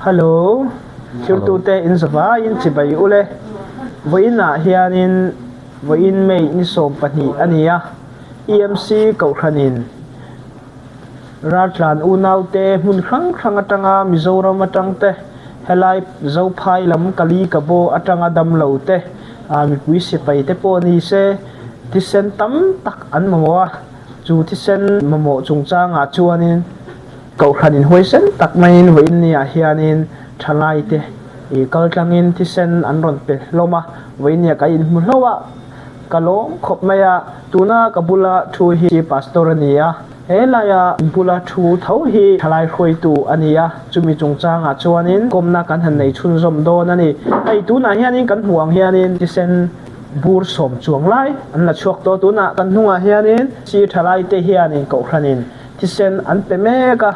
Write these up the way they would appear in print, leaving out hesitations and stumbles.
Hello, thiltute in zavaiin chibai ule. Vawiinah hianin vawiin May ni 12 a ni a, EMC Kohhranin raltlan unaute hmun hrang hrang atanga Mizoram atang te, helai Zophai lam Kali Kabo atanga damlo te, mipui sipai te pawh ni se thisen tam tak an mamawh a, chu thisen mamawh chungchangah chuanin, Kohhran inhuaisen tak maiin vawiin niah hianin thalaite ih kal tlangin thisen an rawn pe hlawm a, vawiin niah ka inhmu hlauh a, ka lawm khawp mai a, tuna ka bula thu hi Pastor a ni a, he laia bula thu tho hi thalai hruaitu a ni a, chumi chungchangah chuanin kawmna kan han nei chhunzawm dawn a ni. Hei tunah hianin kan hmuh ang hianin thisen bur sawm chuang lai an la chhuak tawh, tunah kan hnungah hianin si thalaite hianin kohhranin Thisen an pe mek a,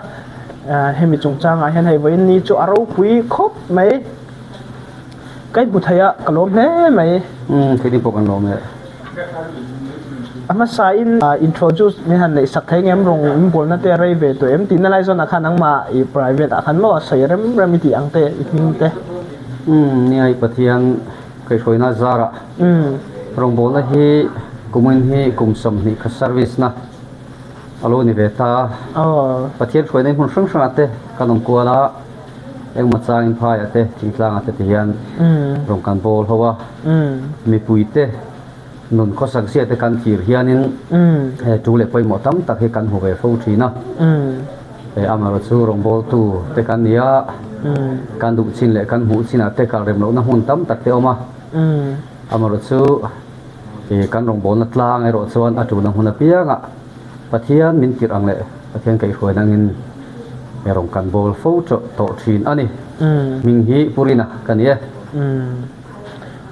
hemi chungchangah hian hei vawiin ni chu a ropui khawp mai. Ka inhmu thei a, ka lawm hle mai. Umm, keini pawh kan lawm e. A hmasain introduce min han neih sak thei ngem rawng in bualna te a rei ve tawh em tihna lai zawnah khan nangmah i private ah khan maw a sawi rem rem i tih ang te i hming te. Umm, nia i Pathian kaihhruaina zarah rawngbawlna hi kumin hi kum 20 kha service na. A lo ni ve ta. Pathian hruaina hmun hrang hrangah te kan awm kual a, engmaw changin phaiah te, thingtlangah te ti hian rawn kan bawl ho a. Mipui te nun khawsak zia te kan thlir hianin he tu leh pawimawh tam tak hi kan hmu ve fo thin a. He amaherawhchu rawngbawltu te kan ni a, kan duh chin leh kan hmuh chinah te kal rem lohna hmun tam tak te a awm a. Amaherawhchu. Ih kan rawngbawlna tlang erawh chuan a tuna hmun apiangah Pathian min tirh ang leh Pathian kaihhruaina angin he rawn kan bawl fo tawh thin a ni. Hming hi Purina ka ni e.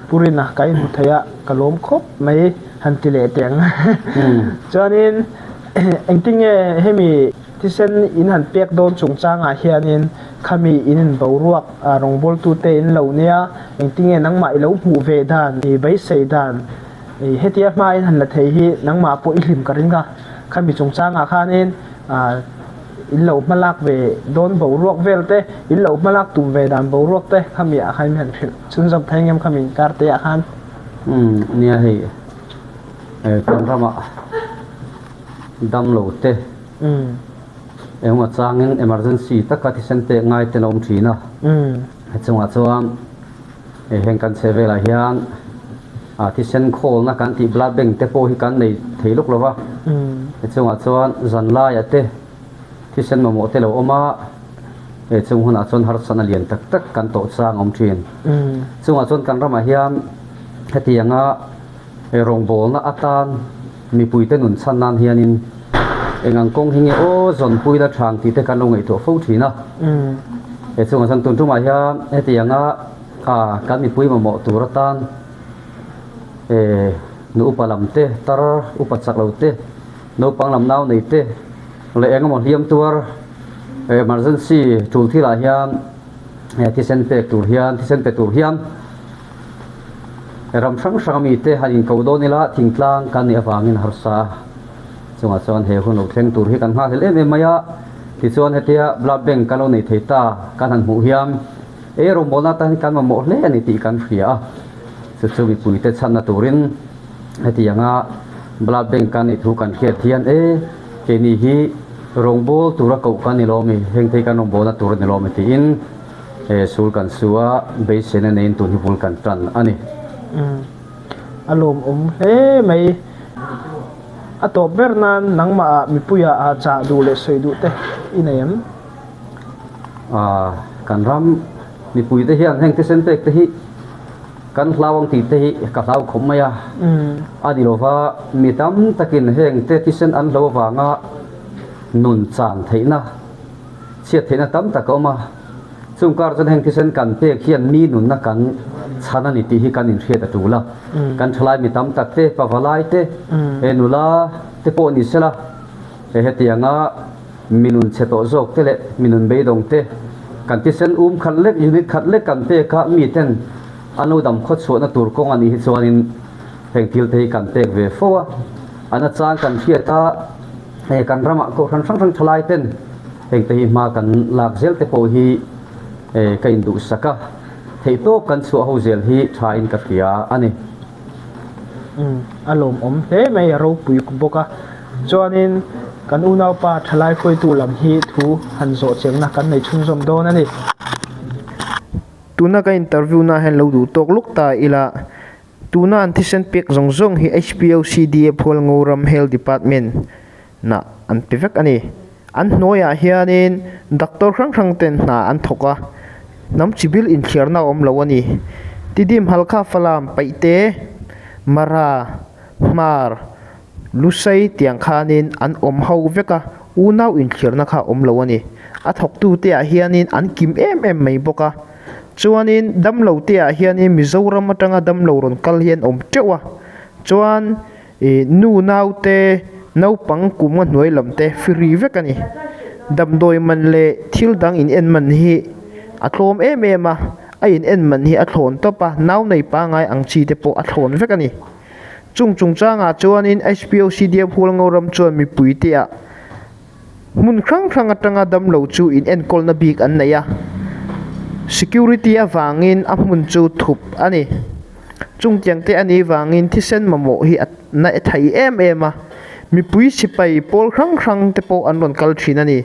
Purina ka inhmu thei a, ka lawm khawp mai han ti leh teh ang. Chuanin engtinge hemi thisen in han pek dawn chungchangah hianin Khami in in boruak rawngbawltute in lo nia, engtinge nangmah i lo hmuh ve dan, i beisei dan, i hetia hma in han la thei hi nangmah pawh i hlim ka ring a, khami chungchangah khanin in lo hma lak ve dawn boruak vel te, in lo hma lak tum ve dan boruak te khami ah khan min han hrilh chhunzawm thei ngem khami inkar te ah khan. Umm nia hei kan ramah damlo te. Engemaw changin emergency taka thisen pek ngai te an awm thin a, he chungah chuan heng kan chhe velah hian thisen khawlna kan tih blood bank te pawh hi kan nei thei lawk lo va, he chungah chuan zan laiah te thisen mamawh te lo awm a, he chung hunah chuan harsatna lian tak tak kan tawh chang a awm thin. Chungah chuan kan ramah hian hetianga rawngbawlna atan Mipuite nun chhan nan hianin eng ang kawng hi nge aw zawnpui la thang tih te kan lo ngaihtuah fo thin a. He chungah chuan tun tumah hian hetianga kan mipui mamawh tur atan nu upa lam te, tar upa chak lo te, naupang lam nau nei te leh eng emaw hliam tuar emergency tul thilah hian thisen pek tur hian thisen pe tur hian Ram hrang hrang ami te han inko dawn ila thingtlang kan nih avangin harsa chungah chuan he hun lo thleng tur hi kan nghakhlel em em mai a, tichuan hetia blood bank kan lo nei thei ta kan han hmuh hian ei rawngbawlna atan hian kan mamawh hle a ni tih kan hria a, chu chu mipui te chhanna turin hetianga blood bank kan nih thu kan hriat hian e keini hi rawngbâwl tura koh kan ni lawm i, heng te hi kan rawngbawlna tur a ni lawm i tiin. He sul kan su a, beiseina neiin tun hi bul kan tan a ni. Umm, a lawmawm hle mai. A tawp ber nan nangmah ah mipuia ah chah duh leh sawi duh te i nei em? Aaa, kan ram mipui te hian heng thisen pek te hi kan hlau ang tih te hi ka hlau khawp mai a. A ni lova mi tam takin heng te thisen an hlo avanga nun chan theihna Chhiat theihna tam tak a awm a, chung kar chuan heng thisen kan pek hian mi nunna kan chhan a ni tih hi kan inhriat a tul a. Kan thalai mi tam tak te, pavalai te, he nula te pawh ni sela, he hetianga mi nun chhe tawh zawk te leh mi nun beidawng te kan thisen um khat lek, unit khat lek kan pek a, mi ten an lo dam khawchhuahna tur kawng a nih hi chuanin heng thil te hi kan pek ve fo a, a nachang kan hriat a. Hei kan ramah kohhran hrang hrang thalai ten heng te hi hma kan lak zel te pawh hi ka induhsak a, theihtawp kan chhuah ho zel hi tha in ka hria a ni. Umm a lawmawm hle mai a ropui bawk a, chuanin kan unaupa thalai hruaitu lam hi thu han zawh chengna kan nei chhunzawm dawn a ni. Tuna ka interview na hian lo duh tawk luk ta ila, tuna an thisen pek zawng zawng hi HPOCDA Phualngo ram Health Department nah an pe vek a ni. An hnuaiah hianin doctor hrang hrang ten hna an thawk a, hnam chi bil inthliarna a awm lo a ni. Tidim Halkha Falam Paihte, Mara, Hmar, Lusei tiang khanin an awm ho vek a, unau inthliarna kha a awm lo a ni. A thawktute ah hianin an kim em em mai bawk a. Chuanin damlo te ah hianin Mizoram atanga damlo rawn kal hi an awm teuh a. Chuan Ih nu naute naupang kum a hnuai lam te free vek a ni. Damdawi man leh thil dang in en man hi a tlawm em em a, a in en man hi a thlawn tawp a, nau nei pangai ang chi te pawh a thlawn vek a ni. Chung chungchangah chuanin HPOCDM Hualngo ram chuan mipui te ah hmun hrang hrang atanga damlo chu in enkawlna bik an nei a, security avangin a hmun chu thup a ni. Chungtiang te a nih vangin thisen mamawh hi a na e thei em em a, mipui sipai pawl hrang hrang te pawh an rawn kal thin a ni.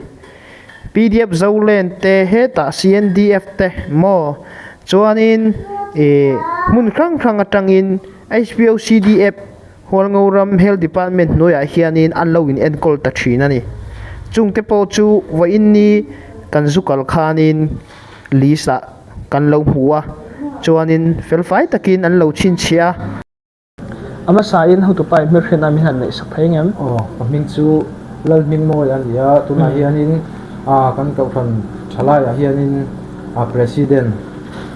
Pdf Zolen te hetah CNDF te maw chuanin ih hmun hrang hrang atangin HPOCDF Hualngo ram Health Department hnuaiah hianin an lo in enkawl ta thin a ni. Chungte pawh chu vawiin ni kan zu kal khanin list ah kan lo hmu a, chuanin felfai takin an lo chhinchhiah a. A hmasain hotupa in hmelhriatna min han neih sak thei ngem? Aw, ka hming chu Lalhmingmawi a ni a, tunah hianin kan kohhran thalaiah hianin President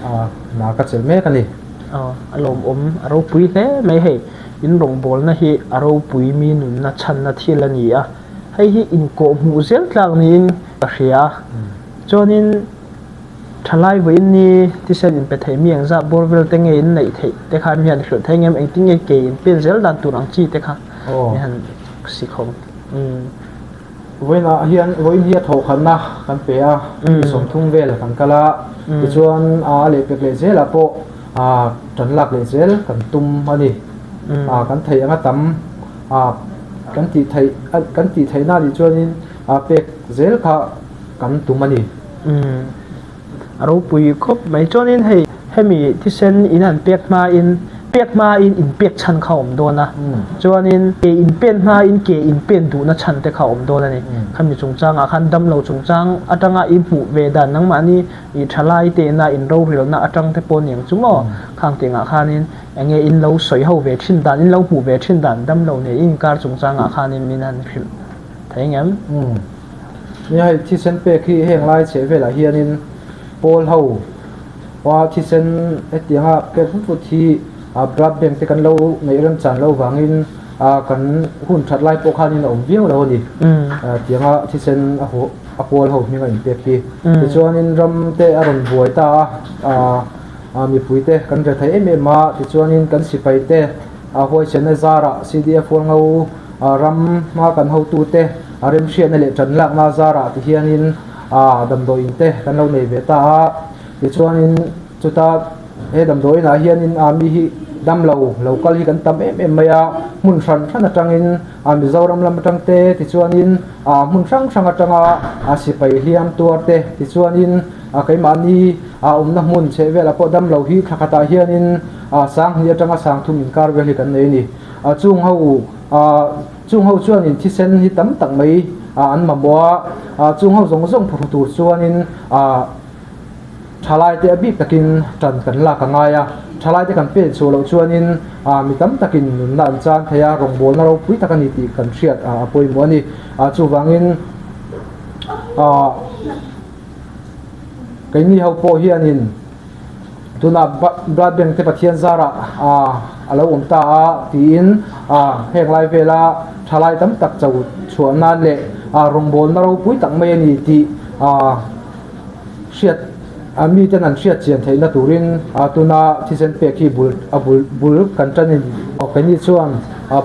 hna ka chelh mek a ni. Aw, a lawmawm, a ropui hle mai hei. In rawngbawlna hi a ropui mi nunna chhanna thil a ni a, hei hi inkawhhmuh zel tlak niin ka hria a. Chuanin thalai vawiin ni thisen inpe thei mi engzah bawr vel te nge in neih theih te kha mi han hrilh thei ngem engtin nge ke in pen zel dan tur ang chi te kha mi han sikhawm. Vawiinah hian vawiin hi a thawhkhatna kan pe a, mi 30 vel kan kal a, tichuan a lehpek leh zelah pawh tan lak leh zel kan tum a ni. Kan theih anga tam kan tih theih kan tih theihna anih chuanin pek zel kha kan tum a ni. A ropui khawp mai chuanin hei hemi thisen in han pek hmain pek hmain in pek chhan kha a awm dawn a chuanin ke in pen hmain ke in pen duhna chhan te kha a awm dawn a ni khami chungchangah khan damlo chungchang atanga i hmuh ve dan nangmahni i thalai tehna in rorelna atang te pawh aniang chu maw khang tengah khanin enge in lo sawi ho ve thin dan in lo hmuh ve thin dan damlo nei inkar chungchangah khanin min han hrilh thei ngem. Nia hei thisen pek hi heng lai chheh velah hianin pawl ho a thisen hetianga pek vut vut hi a blood bank te kan lo neih remchan loh vangin a kan hun that lai pawh khanin a awm viau lo a ni tianga thisen a haw a pawl ho hming a inpek hi tichuanin ram te a rawn buai ta a a mipui te kan re thei em em a tichuanin kan sipai te a huaisen a zarah CDF hualngo Ram hma kan hotute a remhriatna leh tan lakna zarah ti hianin damdawiin te kan lo nei ve ta a, tichuanin chuta he damdawiin ah hianin mi hi damlo lo kal hi kan tam em em mai a, hmun hran hran atangin Mizoram lam atang te tichuanin hmun hrang hrang atanga sipai hliam tuar te tichuanin keimahni awmna hmun chheh velah pawh damlo hi thla khatah hianin sanghnih atanga sangthum inkar vel hi kan nei a ni. A chung ho a chung ho chuanin thisen hi tam tak mai a an mamawh a, a chung ho zawng zawng phawrh tur chuanin a thalai te a bik takin tan kan lak a ngai a, thalai te kan pen chhuah loh chuanin a mi tam takin nunna an chan thei a, rawngbawlna ropui tak a ni tih kan hriat a pawimawh a ni. A chuvangin a keini ho pawh hianin. Tunah blood bank te Pathian zarah a lo awm ta a tiin heng lai vela thalai tam tak cho chhuah nan leh rawngbawlna ropui tak mai a ni tih hriat miten an hriat chian theihna turin tuna thisen pek hi bul a bul bul kan tan a ni. Keini chuan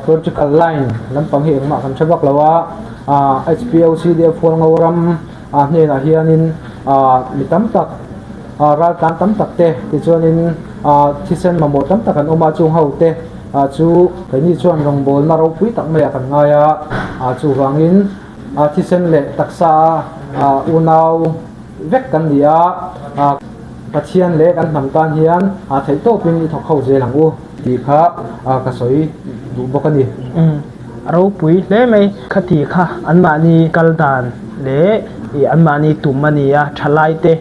political line lampang hi engmah kan hre vak lo a, HPOC leh Phualngo ram hnenah hianin mi tam tak. Raltlan tam tak te tichuanin thisen mamawh tam tak an awm a, chung ho te chu keini chuan rawngbawlna ropui tak maiah kan ngai a, chuvangin thisen leh taksa a unau vek kan ni a, Pathian leh kan hnam tan hian theihtawpin i thawk ho zel ang u tih kha ka sawi duh bawk a ni. A ropui hle mai. Khati kha anmahni kal dan leh anmahni tum a ni a, thalaite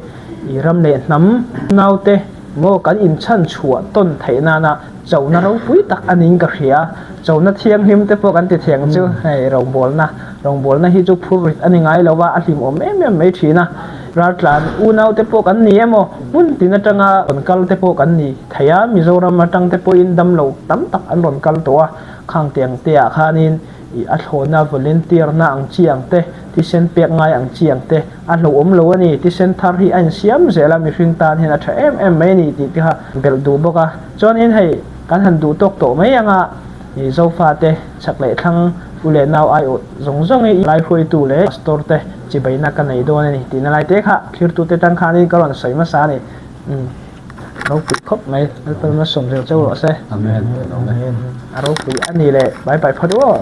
I ram leh hnam naute maw kan inchhan chhuah tawn theih nana chona ropui tak a niin ka hria. Chona thianghlim te pawh kan ti thiang chu hei rawngbawlna, rawngbawlna hi chu phur rit a ni ngai lo a, a hlimawm em em mai thin a. Raltlan unaute pawh kan ni emaw hmun tin atanga rawn kal te pawh kan ni thei a, Mizoram atang te pawhin damlo tam tak an rawn kal tawh a, khang tiang te ah khanin I a thlawhna volunteer na ang chi ang te, thisen pek ngai ang chi ang te a hlauhawm lo a ni. Thisen thar hi a insiam zel a, mihring tan hian a tha em em mai a ni tih te kha belh duh bawk a. Chuanin hei kan han duh tawk tawh mai anga i Zofa te chhak leh thlang u leh nau aiawh zawng zawng hi lai hruaitu leh pastor te chibaina ka nei dawn a ni tihna lai te kha thirtute tang khanin ka rawn sawi hmasa a ni. Umm. Ropui khawp mai, Lalpan malsawm zel cheu rawh se. Amen. Amen. A ropui a ni leh bai bai phawt u aw.